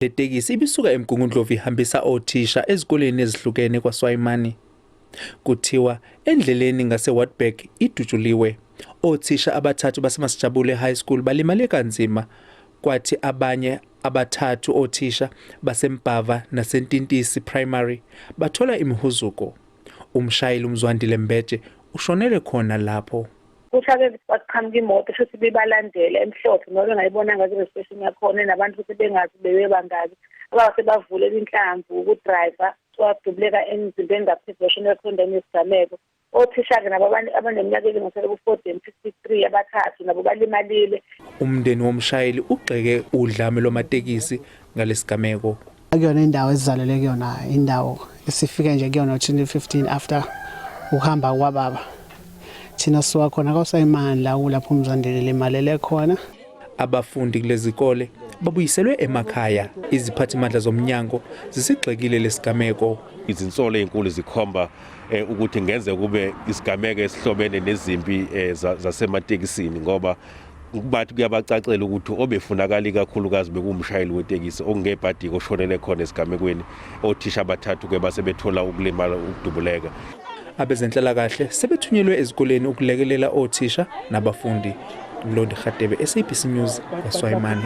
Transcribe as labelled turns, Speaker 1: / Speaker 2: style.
Speaker 1: Le tekisi ibisuka eMgungundlovu ihambisa othisha ezikoleni ezihlukene kwaSwayimane. Kuthiwa endleleni ngaseWartburg idutshuliwe. Othisha abathathu baseMasijabule High School balimale kanzima kwathi abanye abathathu othisha baseMbhava naseNtintisi Primary bathola imihuzuko. Umshayeli uMzwandile Mbeje ushonele khona lapho.
Speaker 2: Kuthake kwaqhamuka imoto futhi bebalandela emhlophe noma bengayibonanga kwi-registration yakhona nabantu futhi bengazi bebebangaki abase bavulela inhlamvu ku-driver wadubuleka emzimbeni ngaphezulu washonela khona endaweni yesigameko. Othisha-ke nabo abaneminyaka elinganiselwa ku-40 and 53 abathathu nabo balimalile.
Speaker 1: Umndeni womshayeli ugxeke udlame lwamatekisi ngalesigameko.
Speaker 3: Akuyona indawo esizalelwe kuyona, indawo esifike nje kuyona 2015 after ukuhamba kwababa. Thina sisuka khona kwaSayimani la kulapho uMzwandile limalele khona.
Speaker 1: Abafundi kulezikole babuyiselwe emakhaya. Iziphathimandla zomnyango zisigxekile lesigameko.
Speaker 4: Izinsolo ezinkulu zikhomba ukuthi ngenze kube isigameko esihlobene nezimpi zasematekisini ngoba bathi kuyabacacela ukuthi obefunakala ikakhulukazi bekuwumshayeli wetekisi okungebhadi oshonele khona esigamekweni. Othisha abathathu ke base bethola ukulimala ukudubuleka.
Speaker 1: Abezenhlalakahle sebethunyelwe ezikoleni ukulekelela othisha nabafundi. Mlondi Radebe, SABC News, kwaSwayimane.